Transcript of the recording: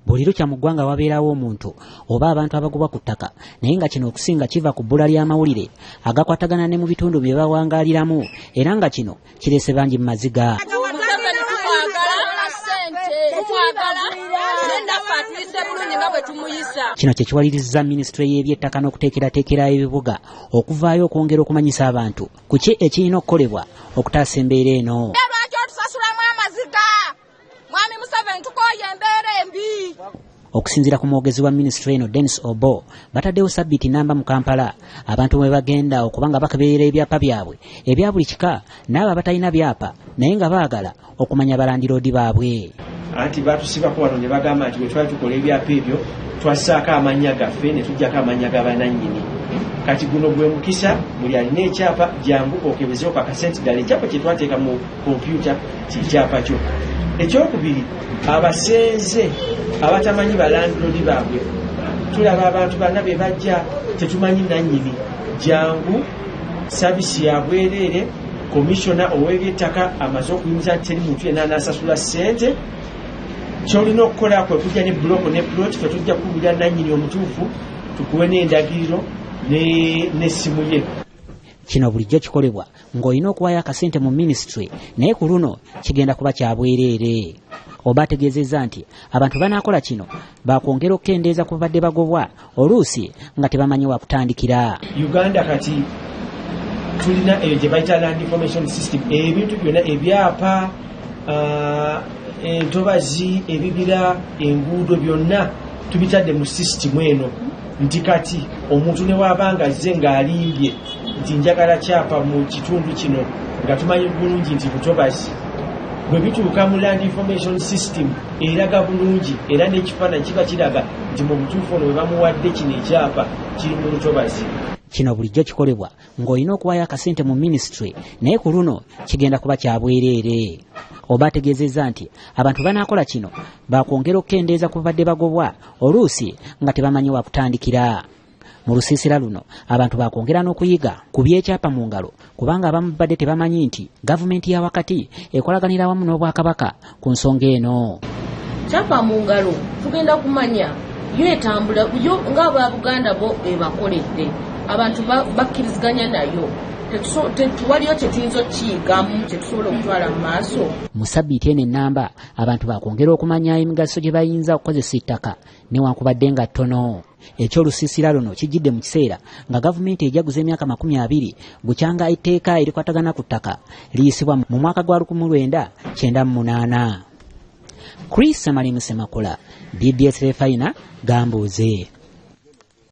Buli lukya mu ggwanga wabeerawo omuntu oba abantu abagobwa ku ttaka, naye nga kino okusinga kiva ku bbula ly'amawulire agakwatagana ne mu bitundu bye bawangaaliramu, era nga kino kireese bangi mu maziga. Kino kye kiwalirizza minisitule y'ebyettaka n'okuteekerateekera ebibuga okuvaayo okwongera okumanyisa abantu ku ki ekirina okukolebwa okutaasa embeera eno. Lwaki otusasulamu amaziga? Mwami Museveni, tukooye embeera embi. Okusinziira ku mwogezi wa minisitule eno Denis Obo, bataddewo sabbiiti namba mu Kampala abantu mwe bagenda okuba nga bakeberera ebyapa byabwe ebya buli kika n'abo abatalina byapa naye nga baagala okumanya balandiroodi baabwe. Anti batusibako wano ne bagamba nti bwe twali tukola ebyapa ebyo twassaako amannya gaffe ne tuggyako amannya ga banannyini. Kati guno gwe mukisa, buli alina ekyapa jangu okebeze okakase nti ddala ekyapa kye twateeka mu kompyuta kyekyapa kyo. Ekyokubiri, abasenze abatamanyi balandiroodi baabwe, tulaba abantu bana be bajja tetumanyi nannyini. Jangu, saavisi ya bwereere. Komishona ow'ebyettaka amaze okuyimiza nti teri muntu yenna anaasasula ssente. Ky'olina okukola kwe kujja ne buloko ne plot, ffe tujja kukubulira nannyini omutuufu, tukuwe n'endagiriro n'essimu ye. Kino bulijjo kikolebwa ng'olina okuwaayo akasente mu minisitule, naye ku luno kigenda kuba kya bwereere. Oba ategeezezza nti abantu banaakola kino baakwongera okukendeeza ku babadde bagobwa oluusi nga tebamanyi wakutandikira. Uganda kati tulina eyo gye bayita land information system, ebintu byonna ebyapa, entobazi, ebibira, enguudo byonna tubitadde mu sisitimu eno, nti kati omuntu ne waaba nga azze ng'alimbye nti njagala kyapa mu kitundu kino nga tumanyi bulungi nti butobazi, bwe bituuka mu land information system eraga bulungi, era n'ekifaananyi kiba kiraga nti mu butuufu ono bwe bamuwadde kino ekyapa kiri mu lutobazi. Kino bulijjo kikolebwa ng'olina okuwaayo akasente mu minisitule, naye ku luno kigenda kuba kya bwereere. Oba ategeezezza nti abantu banaakola kino baakwongera okukendeeza ku babadde bagobwa oluusi nga tebamanyi wakutandikira. Mu lusiisira luno abantu baakwongera n'okuyiga ku by'ekyapa mu ngalo, kubanga abamu babadde tebamanyi nti gavumenti ya wakati ekolaganira wamu n'Obwakabaka ku nsonga eno. Kyapa mu ngalo tugenda kumanya yo etambula yo ng'aba Buganda bo ebakoledde, abantu bakkiriziganya nayo, waliyo kye tuyinza okukiyigamu kye tusobola okutwala mu maaso. Mu sabbiiti eno ennamba abantu baakwongera okumanya emigaso gye bayinza okukozesa ettaka newankubadde nga ttono. Ekyolusiisira luno kijjidde mu kiseera nga gavumenti ejaguza emyaka 20 bukyanga etteeka erikwatagana ku ttaka liyisibwa mu mwaka gwa 1998. Chris Amalimu Ssemakula, BBS Refina, Gambuuze.